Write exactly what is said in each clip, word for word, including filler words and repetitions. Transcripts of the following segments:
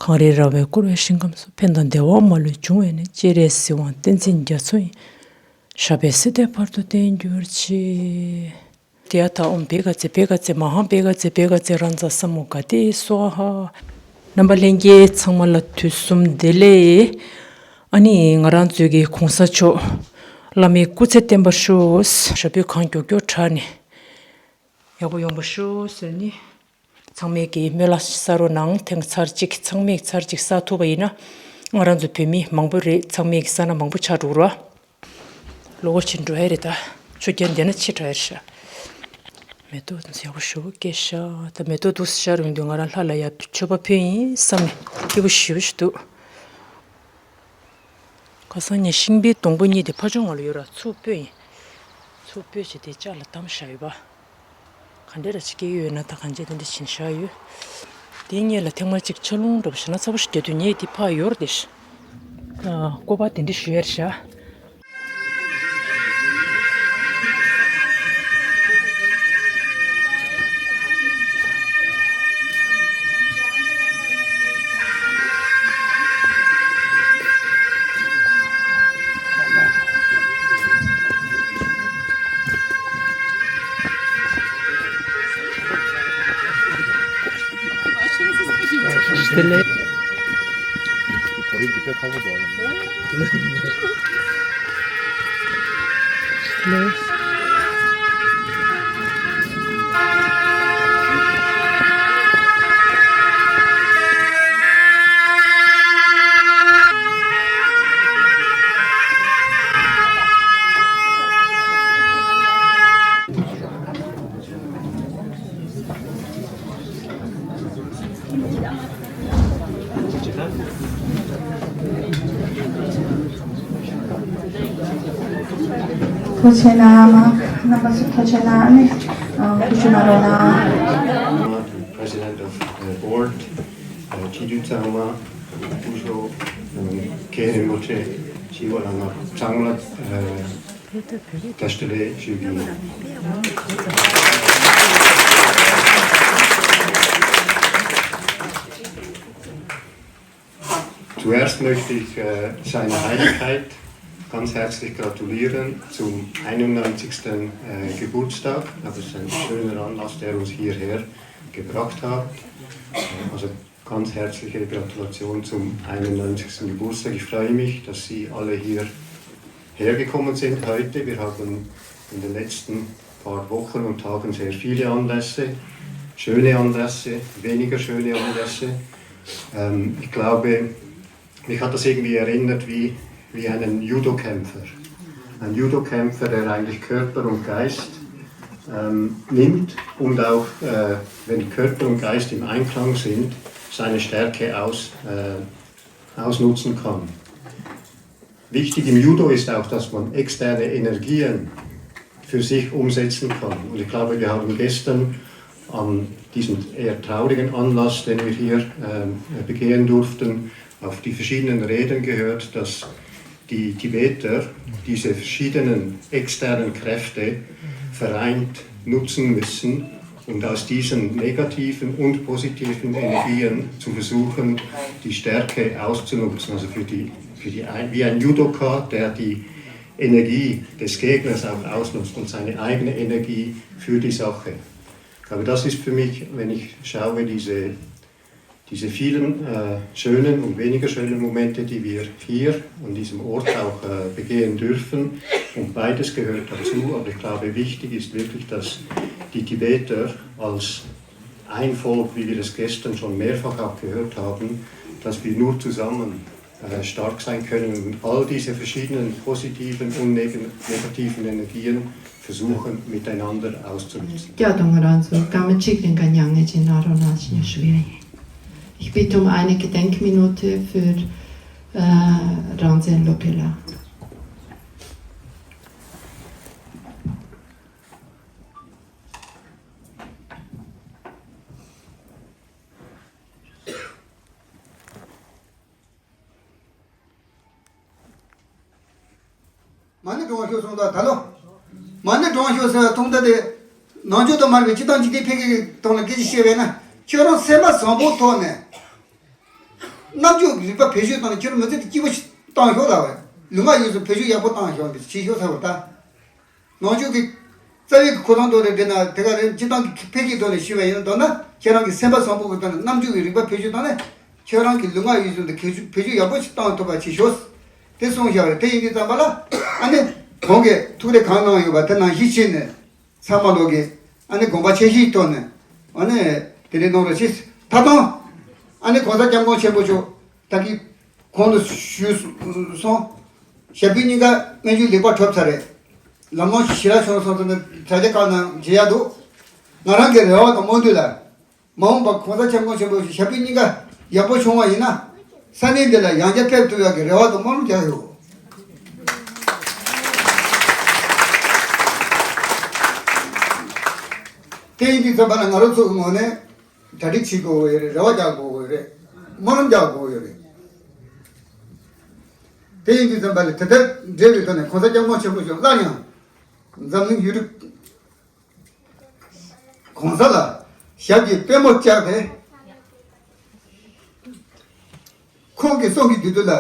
གངས་རི་ར་བས་བསྐོར་བའི་ཞིང་ཁམས་སུ། ཕན་དང་བདེ་བ་མ་ལུས་འབྱུང་བའི་གནས། སྤྱན་རས་གཟིགས་དབང་བསྟན་འཛིན་རྒྱ་མཚོ་ཡི། ཞབས་པད་སྲིད་མཐའི་བར་དུ་བརྟན་གྱུར་ཅིག། ཏདྱ་ཐཱ། ཨོཾ་བྷཻ་ག་ཙེ་བྷཻ་ག་ཙེ་མ་ཧཱ་བྷཻ་ག་ཙེ་བྷཻ་ག་ཙེ་རཱ་ཛ་ས་མུདྒ་ཏེ་སྭཱ་ཧཱ། རྣམ་པ་ལྷན་རྒྱས་ཚང་མ་ལ་དུས་གསུམ་བདེ་ལེགས། ཨ་ནི་ང་རང་ཚོའི་གི་གོང་ས་མཆོག་བླ་མའི་སྐུ་ཚེ་བརྟན་པར་ཤོག། ཞབས་པུས་གང་མགྱོགས་མགྱོགས་དྲག་ནས་ཡག་པོ་ཡོང་པར་ཤོག་ཟེར་ནས། ཚང་མས་ཀྱིས་སྨོན་ལམ་ས་རོ་ནང་ཐེངས་ཚར་གཅིག་ཚང་མས་ཚར་གཅིག་ས་ཐུབ་པ་ཡིན་ན། ང་རང་ཚོ་བོད་མི་མང་པོ་རེད། ཚང་མས་ཀྱི་ས་ན་མང་པོ་ཆགས་འགྲོ་ར། ལོ་གོ་ཕྱིན་འགྲོ་ཧེ་རེད་ད། ཆུ་རྐྱལ་འདི་ན་ཕྱི་དྲག་ཧེ་རེད་ཤག། མེ་ཏོག་འདི་ཚོ་ཡག་པོ་ཞེ་པོ་སྐྱེས་ཤག། ད་མེ་ཏོག་འདུག་སེ་ཤར་ཡོང་དུས་ང་རང་ལྷ་ལ་ཡ་མཆོད་པ་ཕུལ་ཡིན་བསམ་ནས་སྐྱིད་པོ་ཞེ་པོ་ཞིག་འདུག། ཁ་སང་ངས་ཤིང་པའི་སྡོང་པོ་གཉིས་དེ་ཕར་ཕྱོགས་ང་ལ་ཡོད་ར། ཚུར་སྤོས་ཡིན། ཚུར་སྤོས་བྱས་དེ་ལྕགས་ལ་བསྡམས་བཞག་ཡོད་པ། ག་འདྲ་ར་ཅིག་སྐྱེ་ཡོད་ན་ད་གང་བྱས་དེ་འདྲ་བྱིན་བཞག་ཡོད། དེའི་སྔོན་ལ་ཐེངས་མ་གཅིག་ཆར་རླུང་འདྲ་པོ་ཞེ་ན་ཚ་པོ་ཞིག་རྒྱག་དུས་ངས་དེ་ཕར་ཡོར་དེ་ཤ། ཨ། སྐོར་བ་དེ་འདྲ་ཞུ་ཡར་བཞག། ཐུགས་རྗེ་གནང་། རྣམ་པ་ཚོ་ཐུགས་རྗེ་གནང་། ཨ་ནི་ཨ་ཁུ་ཆུ་མ་རོ་ན། President of the board, uh, Chidu Tsangma, Ujo, um, K Rinpoche, Chiwa Lama, Tsangma, uh, Taschdele Shübli. Zuerst möchte ich, äh, Seiner Heiligkeit ganz herzlich gratulieren zum einundneunzigsten, äh, Geburtstag. Aber es ist ein schöner Anlass, der uns hierher gebracht hat. Äh, also ganz herzliche Gratulation zum einundneunzigsten Geburtstag. Ich freue mich, dass Sie alle hier hergekommen sind heute. Wir haben in den letzten paar Wochen und Tagen sehr viele Anlässe, schöne Anlässe, weniger schöne Anlässe. Ähm, ich glaube, mich hat das irgendwie erinnert wie, wie einen Judo-Kämpfer. Ein Judo-Kämpfer, der eigentlich Körper und Geist, ähm, nimmt und auch, äh, wenn Körper und Geist im Einklang sind, seine Stärke aus-, äh, ausnutzen kann. Wichtig im Judo ist auch, dass man externe Energien für sich umsetzen kann. Und ich glaube, wir haben gestern an diesem eher traurigen Anlass, den wir hier, ähm, begehen durften, auf die verschiedenen Reden gehört, dass die Tibeter diese verschiedenen externen Kräfte vereint nutzen müssen und aus diesen negativen und positiven Energien zu versuchen, die Stärke auszunutzen. Also für die, für die ein-, wie ein Judoka, der die Energie des Gegners auch ausnutzt und seine eigene Energie für die Sache. Aber das ist für mich, wenn ich schaue, diese, diese vielen, äh, schönen und weniger schönen Momente, die wir hier an diesem Ort auch, äh, begehen dürfen. Und beides gehört dazu. Aber ich glaube, wichtig ist wirklich, dass die Tibeter als ein Volk, wie wir es gestern schon mehrfach auch gehört haben, dass wir nur zusammen, äh, stark sein können und all diese verschiedenen positiven und neg-, negativen Energien versuchen, miteinander auszunutzen. སྐྱ་དང་ང་རང་ཚོ་སྐར་མ་གཅིག་རིང་ག་མྱ་ངན་ཅིག་གནང་རོགས་གནང་ཞེས་ཞུ་ཡ་ཡིན། Ich bitte um eine Gedenkminute für, äh, Ranzen Lopela. མ་ཎི་བགྲང་བ་ཤོག་གསུངས་དང་ད་ལོ། མ་ཎི་བགྲང་བ་ཤོག་ཟེར་བ་ཐོག་མཐའ་དེ། ནང་ཆོས་དང་མ་རིག་པའི་སྤྱི་དང་འཇིག་རྟེན་ཕལ་སྐད་ཀྱི་ཐོག་ལ་སྐད་ཆ་བཤད་པས་ན། ཁྱོད་རང་སེམས་པ་བཟང་པོའི་ཐོག་ནས། རྣམ་དཔྱོད་ཀྱི་རིག་པ་བེད་སྤྱོད་བཏང་ནས་ཁྱོད་རང་མི་ཚེ་དེ་སྐྱིད་པོ་ཞིག་བཏང་ཤོག་ལབ་པ། ལུས་ངག་ཡིད་གསུམ་བེད་སྤྱོད་ཡག་པོ་བཏང་ཤོག་འདི་བྱེད་ཤོག་ཟེར་བ་ད། ནང་ཆོས་ཀྱི་རྩ་བའི་གི་ཁོ་ཐང་དོ་རེ་འདི་ན་དེ་ག་རེ་སྤྱི་བཏང་གི་འཕེལ་རྒྱས་ཐོག་ནས་ཞུས་པ་ཡིན་ན། མདོར་ན་ཁྱེད་རང་གི་སེམས་པ་བཟང་པོ་གི་ཐོག་ནས་རྣམ་དཔྱོད་ཀྱི་རིག་པ་བེད་སྤྱོད་བཏང་ནས་ཁྱེད་རང་གི་ལུས་ངག་ཡིད་གསུམ་དེ་བེད་སྤྱོད་བེད་སྤྱོད་ཡག་པོ་ཞིག་བཏང་ཐུབ་པ་བྱེད་ཤོག་དེ་གསུངས་བཞག་པ་རེད། དེ་ཡིན་དུས་ཙམ་པ་ལ་ཨ་ནི་གོང་གི་ཐུགས་རེ་གང་གནང་ཡོད་པ་དེ་ནང་བཞིན་བྱས་ནས། ཚང་མ་ལོག་གི་ཨ་ནི་དགོངས་པ་ཆེ་བཞེས་ཐོག་ནས་ཨ་ནི་དེ་འདྲའི་གནང་རོགས་ཞེས། ད་དུང་ཨ་ནི་གོང་ས་སྐྱབས་མགོན་ཆེན་པོ་མཆོག་ད་གིན་གོང་དུ་ཞུས་སོང་། ཞབས་པུས་སྙིང་ག་སྨན་བཅོས་ལེགས་པར་གྲུབ་ཚར་རེད། ལམ་ལྷོང་ཞེ་དྲག་བྱུང་སོང་ཟེར་ནས་དྲ་རྒྱ་ཁག་ནང་མཇལ་ཡག་འདུག་ང་རང་གི་རེ་བ་དང་སྨོན་འདུན་ལ། མ་འོངས་པར་གོང་ས་སྐྱབས་མགོན་ཆེན་པོ་ཞབས་པུས་སྙིང་ག་ཡག་པོ་བྱུང་བ་ཡིན་ན། ས་གནས་འདི་ལ་ཡང་བསྐྱར་ཕེབས་ཐུབ་ཡག་གི་རེ་བ་དང་སྨོན་ལམ་རྒྱག་ཡོད། དེ་ཡིན་དུས་ཙམ་པ་ལ་ང་རང་ཚོ་གི་ངོས་ནས་གྲ་སྒྲིག་བྱེད་དགོས་ཀྱི་ཡོད་རེད། རེ་བ་རྒྱག་དགོས་ཀྱི་ཡོད་རེད། སྨོན་ལམ་རྒྱག་དགོས་ཀྱི་ཡོད་རེད། དེ་ཡིན་དུས་ཙམ་པ་ལ་དེ་ལྟར་འབྲེལ་བའི་ཐོག་ནས་གོང་ས་སྐྱབས་མགོན་ཆེན་པོ་མཆོག་སླར་ཡང་འཛམ་གླིང་ཡུལ་གྲུ་གང་ས་ལ་ཞབས་ཀྱི་པད་མོ་བཅགས་ཏེ། ཁོང་གི་གསུང་གི་བདུད་འདུལ་ལ།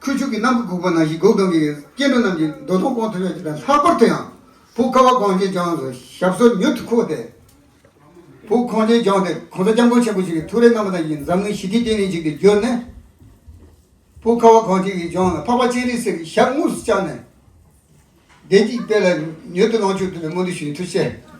ཁུ་བྱུག་གི་གནམ་གྱི་སྒུག་པ་ནང་བཞིན་སྒུག་གདོང་གི་སྐྱེ་འགྲོ་རྣམས་ཀྱི་འདོད་དོན་སྐོང་ཐུབ་ཡག་གི་དང་། ལྷག་པར་དུ་ཡང་བོད་ཁ་བ་གངས་ཅན་ལྗོངས་སུ་ཞབས་སོར་མྱུར་དུ་འཁོད་དེ། བོད་གངས་ཅན་ལྗོངས་དེ་གོང་ས་སྐྱབས་མགོན་ཆེན་པོ་ཞིག་གི་ཐུགས་རེ་གནང་བ་ནང་བཞིན་འཛམ་གླིང་ཞི་བདེའི་རྟེན་གཞི་ཅིག་ཏུ་གྱུར་ནས། བོད་ཁ་བ་གངས་ཅན་གྱི་ལྗོངས་ལ་འཕགས་པ་སྤྱན་རས་གཟིགས་ཀྱི་ཞབས་དངོས་སུ་བཅགས་ནས། བདེ་སྐྱིད་དཔལ་ལ་མྱུར་དུ་ལོངས་སྤྱོད་ཐུབ་པའི་སྨོན་འདུན་ཞུ་ཡི། ཐུགས་རྗེ་ཆེ།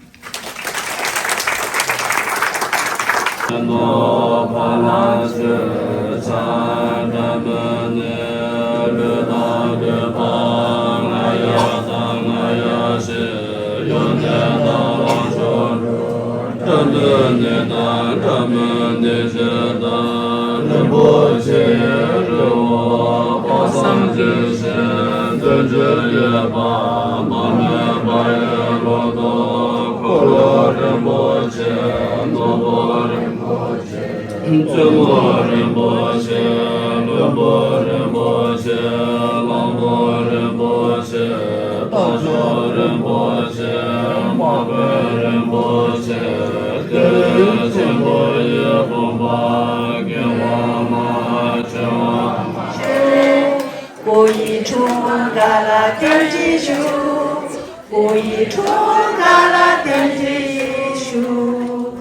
སྐུ་ཡི་འཁྲུངས་སྐར་ལ་བཀྲ་ཤིས་ཤོག་སྐུ་ཡི་འཁྲུངས་སྐར་ལ་བཀྲ་ཤིས་ཤོག་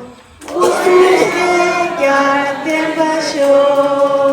སྐུ་གཟུགས་བདེ་ལ་བརྟན་པར་ཤོག་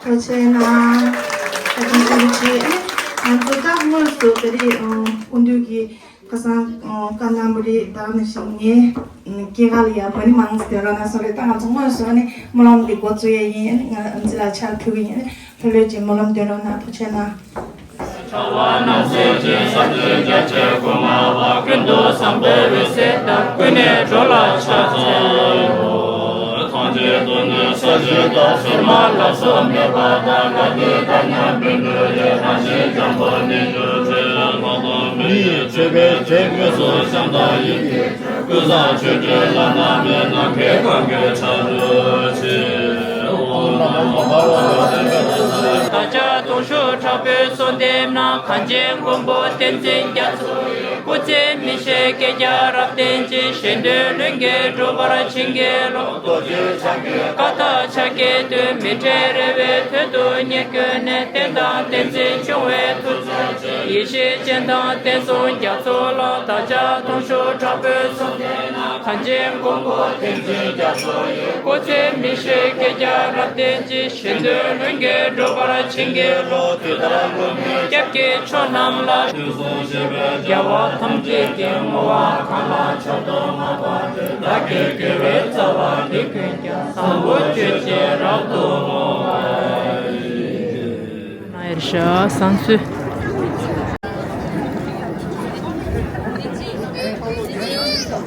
ཐུགས་རྗེ་གནང་། ད་དུང་ཐུགས་རྗེ་ཆེ། ང་ཚོ་ད་དངོས་སུ་ད་རེས་སྐུ་མདུན་གྱི་ཁ་སང་བཀའ་གནང་བ་རེད། ད་ནང་བཞིན་ངའི་སྐྱེས་སྐར་ལ་ཡང་བོད་ནི་མང་སྟེ་རོགས་གནང་སོང་རེད། ད་ང་ཚོ་དངོས་སུ་ཨ་ནི་སྨོན་ལམ་འདི་འགོ་བཙུགས་ཡས་ཡིན། ཨ་ནི་ང་ཨམ་ཆི་ལགས་ཕྱག་ཕུལ་གི་ཡིན། ཨ་ནི་ལྷོད་ལྷོད་ཀྱིས་སྨོན་ལམ་འདོན་རོགས་གནང་། ཐུགས་རྗེ་གནང་། ཕྱག་འཚལ་ལོ། ཀུན་ཏུ་བཟང་པོའི་འོད་ཟེར་དང་། ཀུན་ནས་འགྲོ་ལ་ཕྱག་འཚལ་ལོ། ཐམས་ཅད་དུ་ནི་ས་གཞི་དང་། བྱེ་མ་ལ་སོགས་མེད་པ་དང་། ལྷ་དེ་དང་མཉམ་པའི་འགྲོ་བའི་རང་བཞིན་ཀྱང་། ཁོ་ནི་རྒྱུ་མཚན་ལྷ་དང་མི་ཡི་མཆོད་པའི་ཚིག་དངོས་སུ་བཤམས་དང་ཡིད་ཀྱིས། ཀུན་བཟང་ཆོས་སྤྲུལ་བླ་ན་མེད་ནམ་མཁའི་གང་གཱའི་ཁྲ་འབྲུག་ཆེ། བདག་ཅག་དུང་ཕྱུར་དྲག་པོའི་གསོལ་འདེབས་ནང་། གངས་ཅན་མགོན་པོ་བསྟན་འཛིན་རྒྱ་མཚོ་ཡི། སྐུ་ཚེ་མི་ཤིགས་བསྐལ་བརྒྱར་རབ་བརྟན་ཅིང་། གཞན་དོན་ལྷུན་གྱིས་འགྲུབ་པར་བྱིན་གྱིས་རློབས། རྡོ་རྗེ་འཆང་གི་བཀའ་དང་ཕྱག་རྒྱའི་མདུན། མི་འབྲལ་རེ་བའི་དོན་དུ་ཉེར་བསྐྱོད་ནས། བསྟན་དང་བསྟན་འཛིན་སྐྱོང་བའི་ཐུགས་བསྐྱེད། ཡེ་ཤེས་སྤྱན་དང་བསྟན་སྲུང་རྒྱ་མཚོ་ལ། བདག་ཅག་དུང་ཕྱུར་དྲག་པོའི་གསོལ་འདེབས་ནང་། གངས་ཅན་མགོན་པོ་བསྟན་འཛིན་རྒྱ་མཚོ་ཡི། སྐུ་ཚེ་མི་ཤིགས་བསྐལ་བརྒྱར་རབ་བརྟན་ཅིང་། གཞན་དོན་ལྷུན་གྱིས་འགྲུབ་པར་བྱིན་གྱིས་རློབས། དུས་ལྟར་འགྲོ་མིའི་སྐྱབས་ཀྱི་མཆོག་རྣམས་ལ། དུས་གསུམ་གཤེགས་པའི་རྒྱལ་བ་ཐམས་ཅད་ཀྱིས། བསྔོ་བ་གང་ལ་ཆགས་སྡང་མ་བར་བརྗོད། བདག་གི་དགེ་བའི་རྩ་བ་འདི་ཀུན་ཀྱང་། བཟང་པོ་སྤྱོད་ཕྱིར་རབ་ཏུ་བསྔོ་བ་ཡི། ན་ཡར་ཤ་སང་སུ། བསོད་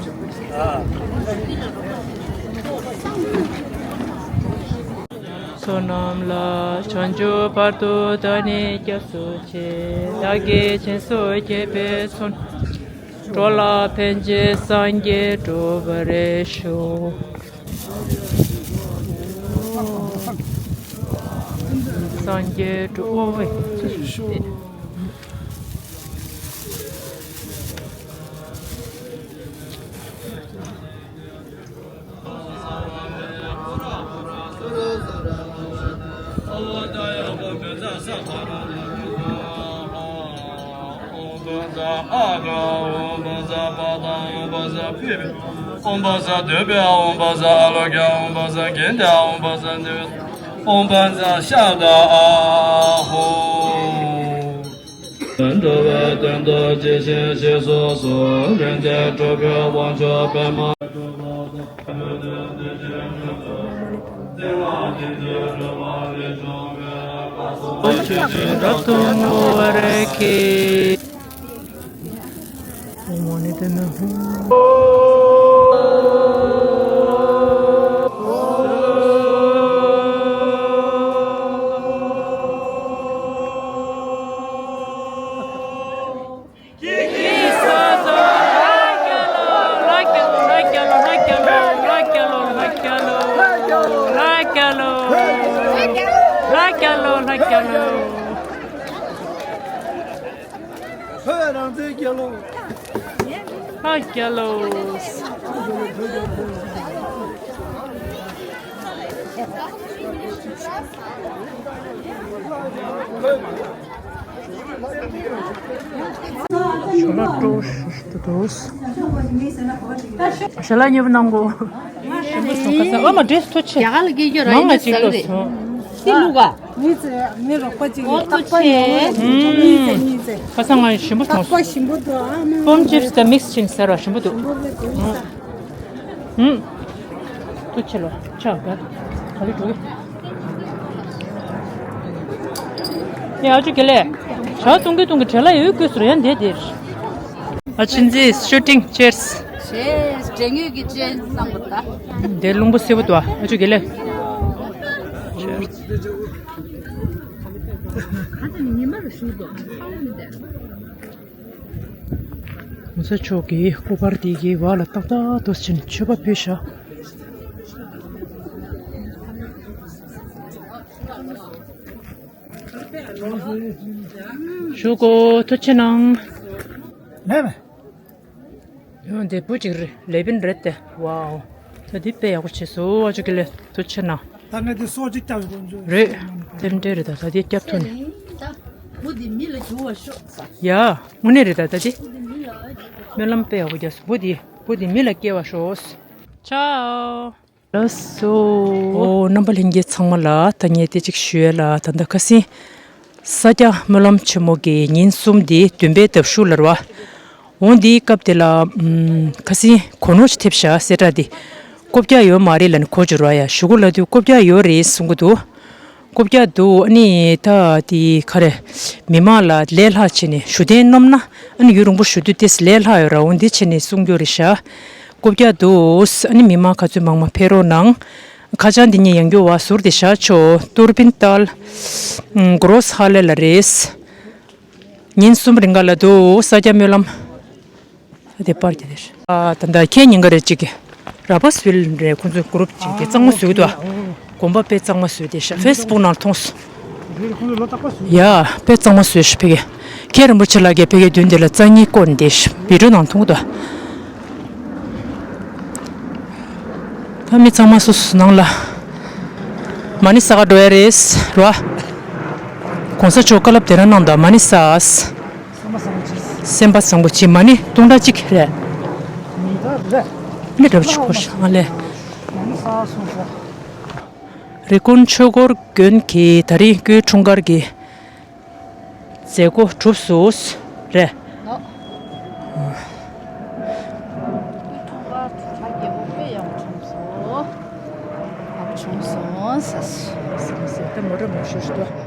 ནམས་ལ། བྱང་ཆུབ་བར་དུ་བདག་ནི་སྐྱབས་སུ་མཆི། བདག་གིས་སྦྱིན་སོགས་བགྱིས་པའི་ཚོགས། འགྲོ་ལ་ཕན་ཕྱིར་སངས་རྒྱས་འགྲུབ་པར་ཤོག། སངས་རྒྱས་འགྲུབ། ཨོ་ཝེ། འགྲོ་བའི་དོན་དུ་ཇི་བཞིན་གཤེགས་སུ་གསོལ། རིགས་དྲུག་གི་དབང་ཕྱུག་པདྨ། རབ་ཏུ་བསྔོ་བར་བགྱི། ཨོཾ་མ་ཎི་པདྨེ་ཧཱུྃ། བོད་རང་བཙན་རྒྱལ་ལོ། ལྷ་རྒྱལ་ལོ། ཞོ་ལ་སྤྲོ་ཞིག་ཏུ་འདུག། ཞལ་ལག་མཉེས་པོ་གནང་གོ། ཞིམ་པོ་སོང་། ཁ་སང་ཨ་མ་འདྲེས་ཐུ་ཆེ། རྒྱ་གར་ལ་སྐད་ཡོད་ར། མང་ང་ཡིན་ན་ཅིག་ཟ་ལོ་གི་རེད། སོང་། ཏི་ལུ་ག་མི་ཚེ་མི་རོགས་པ་ཅིག་ཨོ་ཐུགས་རྟག་པར་ཆེ། ཡོང་། མི་ཚེ་མི་ཚེ། ཁ་སང་ང་ཞིམ་པོ་རྟག་སོང་། པར་ཞིམ་པོ་འདུག་ཨ་མ། སྤོམ་ཅིབ་སི་དང་མིག་སི་ཅིན་ཟེར་བ་ཞིམ་པོ་འདུག། ཞིམ་པོ་རེད་འདུག་ས། ཧུམ། ཐུགས་ཆེ་ལོ། ཆ་ག་ག་ལེ་འགྲོ་གི། ཡ་ཨ་ཅོ་དགེ་ལེགས། ཞག་ཏུང་གི་ཏུང་གི་བྲེལ་ལ་ཡོད་དགོས་སུ་རེད་ཡ་འདས་དེར། ཨ་ཆིན་ཛི་ཤུ་ཊིང་ཅེར་སི། ཞེས་འདྲེ་ངོས་ཀྱི་ཅན་བསམ་པ་ད། འདིར་རླུང་པོ་སེར་པོ་འདུག་ཨ་ཅོ་དགེ་ལེགས། ངོ་ཚ་མཆོག་གིས་སྐུ་པར་དེ་གའི་བར་ལ་ཏག་ཏག་ཏུ་ཕྱིན་མཆོད་པ་ཕུལ་ཤག། ཞུ་གོ། ཐུགས་ཆེ་གནང་། ལེ་མེ། ཡང་འདི་བུ་ཅིག་རེད། ལེ་བིན་རེད་དེ། ཝའོ། ད་འདི་དཔེ་ཡག་པོ་བྱས་སོང་། ཨ་ཅོ་དགེ་ལེགས་ཐུགས་ཆེ་གནང་། ད་ངས་འདི་སོ་གཅིག་བརྒྱབ་དགོས་འཇོག་རེད། རྟེན་འབྲེལ་རེད། ད་ད་འདི་བརྒྱབ་ཐུབ་ནས། ད་བུ་འདི་མི་ལ་འགྱུར་བ་ཤོག་ས། ཡ། དངོས་གནས་རེད། ད་ད་འདི་སྨོན་ལམ་དཔེ་ཡག་པོ་བརྒྱབ་སོང་། བུ་འདི་བུ་འདི་མི་ལ་སྐྱེ་བ་ཤོག། ཆའོ། ལགས་སོ། ཨོ། རྣམ་པ་ལྷན་རྒྱས་ཚང་མ་ལ་ད་ངས་དེ་གཅིག་ཞུ་ཡ་ལ། ད་ལྟ་ཁ་སང་ས་སྐྱ་སྨོན་ལམ་ཆེན་མོ་གི་ཉིན་གསུམ་འདི་བདུན་པའི་ཟླ་གཞུག་ལ་རེད་བ། འོ་འདིའི་སྐབས་དེ་ལ་ཨམ། ཁ་སང་གོ་ནོར་ཞིག་ཐེབས་ཤག་གསལ་བསྒྲགས་འདི། རྐུབ་བཀྱག་ཡོད་མ་རེད་ལབ་ནས་གོ་བཅུག་ར་ཡ། གཞུག་གུ་ལ་དུས་རྐུབ་བཀྱག་ཡོད་རེད་གསུང་གི་འདུག། རྐུབ་བཀྱག་འདུག། ཨ་ནི་ད་དེ་ག་རེ། མི་མང་ལ་ལས་སླ་བྱས་ནས་བཞུགས་གདན་སྣོམ་ན་ཨ་ནི་ཡུན་རིང་པོ་བཞུགས་དུས་ཏོག་ཙམ་ལས་སླ་ཡོད་ར། འོ་འདི་བྱས་ནས་གསུང་རྒྱུ་རེད་ཤག། རྐུབ་བཀྱག་འདུག། ཨ་ནི་མི་མང་ག་ཚོད་མང་མང་ཕེབས་རོགས་གནང་། ཁ་བྱང་འདི་ཉིད་ཡང་བསྐྱར་བ་ཟུར་དེ་བཞག་ཆོག། ཏུར་པིན་ཏཱལ་གྷོ་རོ་སི་ཧ་ལེ་ལ་རེད། ཉིན་གསུམ་རིང་ག་ལ་འདུག། ས་སྐྱ་སྨོན་ལམ། དེ་པར་དེ་རེད། ཨ་ད་ལྟ་ཁྱེད་ཉིན་ག་རེ་གཅིག་གི་ར་བ་སི་ཝིལ་རེད། ཁོང་ཚོའི་གུ་རུབ་ཅིག་གི་གཙང་མ་བཟོས་འདུག། དགོན་པ་དཔེ་གཙང་མ་བཟོས་བསྡད་ཤག། ཕེ་སི་བུག་ནང་མཐོང་སོང་། ཡ་དཔེ་གཙང་མ་བཟོས་ཤག། ཕ་གི་མཁན་རིན་པོ་ཆེ་ལགས་ཀྱིས་ཕ་གིའི་མདུན་དེ་ལ་རྩ་གཉིས་བསྐོར་བསྡད་ཤག། བི་ཌིའོ་ནང་མཐོང་གི་འདུག། ད་མི་གཙང་མ་སོ་སོ་ནང་ལ། མ་ཎི་བསག་ག་འགྲོ་ཡ་རེད་ར། གོང་ས་མཆོག་བཀའ་སློབ་དེ་རང་གནང་འདུག། མ་ཎི་བསག། སེམས་པ་བཟང་པོ་བྱེད། མ་ཎི་སྟོང་ཕྲག་གཅིག་རེད། མི་འདྲ་པོ་ཆུ་ཁོ་ཤང་ལས། རི་ཀོན་ཆོས་འཁོར་དགོན་གྱི་ད་རིང་སྐུའི་འཁྲུངས་སྐར་གྱི་མཛད་སྒོ་གྲུབ་སོང་རེད། ནོ། སྐུའི་འཁྲུངས་སྐར་དེ་ལ་རྒྱལ་པོ་དཔེ་ཡག་པོ་བྱུང་སོང་། ཡག་པོ་བྱུང་སོང་ཟེར། ཟེར་ཟེར་ད་མོ་ཊ་མོ་ཤོར་ཤོར་ཏོ།